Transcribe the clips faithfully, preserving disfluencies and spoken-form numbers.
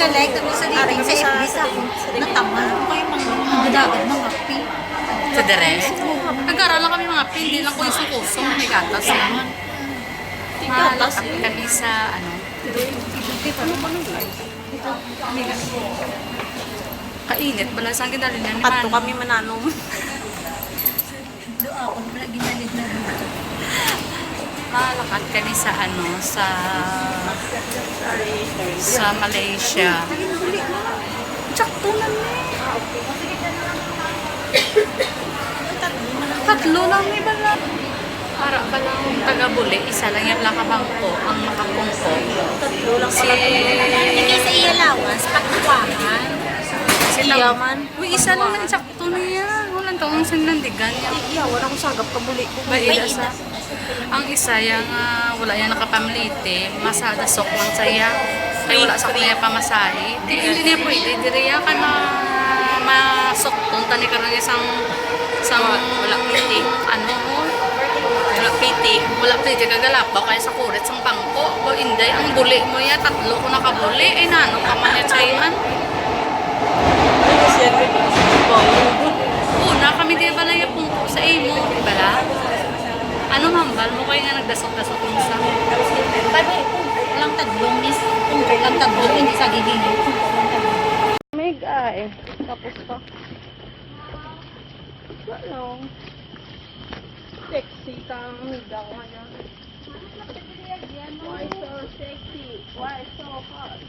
Like, kami sa dating sa F B sa nataman ko kayo mga nagdagad mga pi. Sa dire? Nagkaroon lang kami mga pi, hindi lang ko yung kusong, may gatas naman. May gatas. Malakad kami sa, ano, kainit pala sa akin dali na ni Pato Manong. Kami mananom. Doon, wala ginalid na dito. Malakad kami sa ano, sa, sa Malaysia. Sakto na ni. Tatlo lang ni bala. Para ba lang taga-buli, isa lang yung nakabangko, ang makapungko. Tatlo lang pala. Si Hindi sa iya allowance, pagkuwangan. Si Tam- Iya man. Uy, isa lang ang sakto niya. Walang taong sinlandigan niya. Iya, wala ko sagap kabuli ko. Ba, ida sa, ang isa yang, ah, wala yang nakapamliti, masada sok lang sa iya. Kay wala sa kuya pamasahe. Di, hindi niya pwede. Diri ya ka na masokton tani karon isang, isang wala piti. Ano mo? Wala piti. Wala piti kagalapaw kaya sa kurit sang bangko. Ko inday, ang buli mo ya, tatlo ko nakabuli. Eh, nano ka man ya, Chayman? Una kami, di ba, na yapungko sa imo, di ba, la? Ano hambal mo kay nga nagdasok-dasok mo sa Sabi, walang tadlong, miss. Kung walang tadlong, hindi sa giging. Kung walang tadlong. Mig ay. Tapos pa. Wala lang. Sexy ka, amiga ko ngayon. Why so sexy? Why so hot?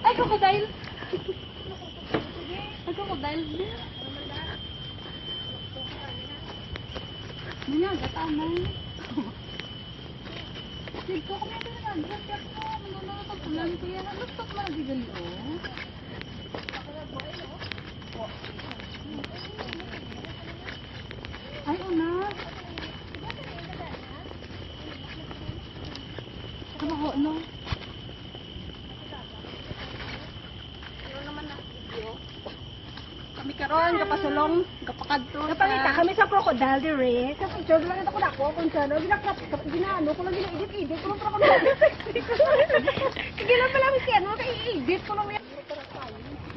Ay, crocodile! Ay, crocodile! Nanyaga, tanay. Dito ko na nanyaga. Kaya ko, manunod ang ulan. Kaya halos pa pala di gali, oh. Ay, una. Ano ho, no? Ano naman na video? Kami karon, kapasulong, kapakadto. Napangita kami sa crocodile dire. Sa picture lang ito ko na ako, kung saan, ginakat, ginaano ko lang, gina-edit-edit ko lang, pero ako na. Sige lang pala, miski ano, kay edit ko lang.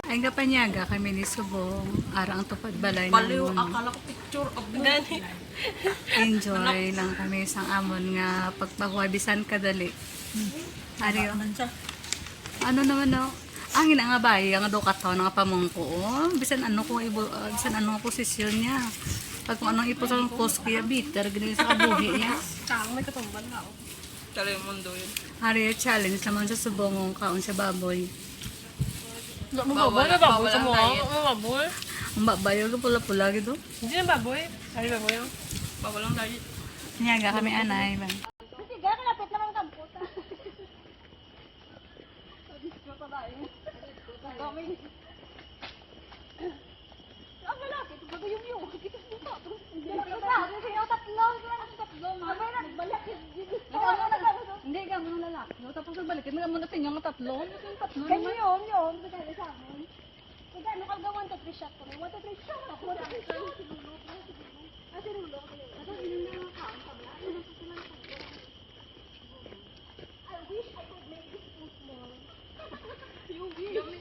Ay, kapanyaga kami ni Subong. Ara ang tupad balay Baliw, namun. Akala ko picture of gani. Enjoy lang kami sang amon nga pagpahuway bisan kadali. Ari, oh. Ano naman, no? Ang ina nga bayi, ang daw kataw nga pamungko, oh. Bisan ano kung ibo, ah, bisan ano ang posisyon niya. Pag kung anong ipo sa kos, kaya bitter, ganun sa kabuhi niya. Kang may katumbal na, oh. Tala yung mundo yun. Ari, challenge naman sa Subong, kaon sa baboy. Wala mo baboy, wala baboy sa mo. Wala mo baboy. Ang babayo, pula-pula gito. Hindi na baboy. Ari baboy, oh. Bawal ang diet. Niyaga kami, anay, ba? Kasi gano'n, lapit naman ang kamputan. Sabi ko pa ba, eh? Ang dami. Ang lalaki, ito ba yung yung? Kita mo ba? Hindi, kita mo. Kaya tatlo, kaya tatlo, ma. Abay, nagbalik. Hindi, kamo na lalaki. No, tapos nagbalik, hindi mo na sa inyo nga tatlo. Ano yung tatlo naman? Yun, yun. Kaya sa amin. Kaya ano ka gawan to, three shot ko? May one, two, three shot. Ako na, three shot. Ah, si Rulo. Ano, hindi na makaon pa ba? Ano, sa sila na pagkaon? I wish I could make this too small. You wish.